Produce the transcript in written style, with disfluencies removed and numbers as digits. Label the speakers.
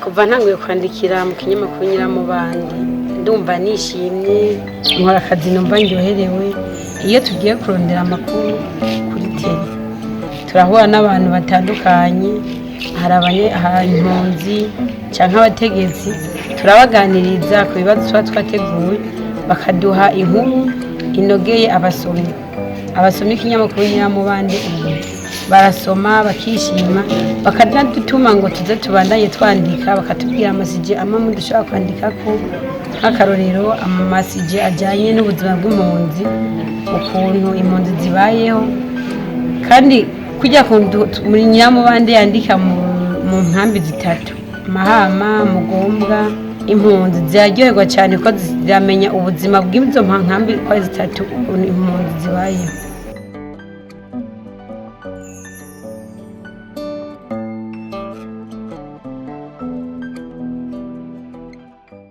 Speaker 1: Kuva ntanguye kwandikira mu kinyamakuru Nyiramubande, ndumva nishimye, nkora akazi numva ndyoherewe. Iyo tugiye kurondera amakuru kuri terrain, turahura n'abantu batandukanye, hari impunzi cyangwa abategetsi, turabaganiriza ku bibazo tuba twateguye, bakaduha inkuru inogeye abasomyi. Abasomyi ikinyamakuru Nyiramubande ubu barasoma bakishima, bakanadutuma ngo tuze tubandanye twandika, bakatubwira ama sujets amwe dushobora kwandikako, nk'akarorero ama sujets ajyanye n'ubuzima bw'impunzi, ukuntu impunzi zibayeho. Kandi kujya muri Nyiramubande yandika mu nkambi zitatu, Mahama, Mugombwa, impunzi ziraryoherwa cyane ko ziramenya ubuzima bw'izo nkambi uko ari zitatu, ukuntu impunzi zibayeho.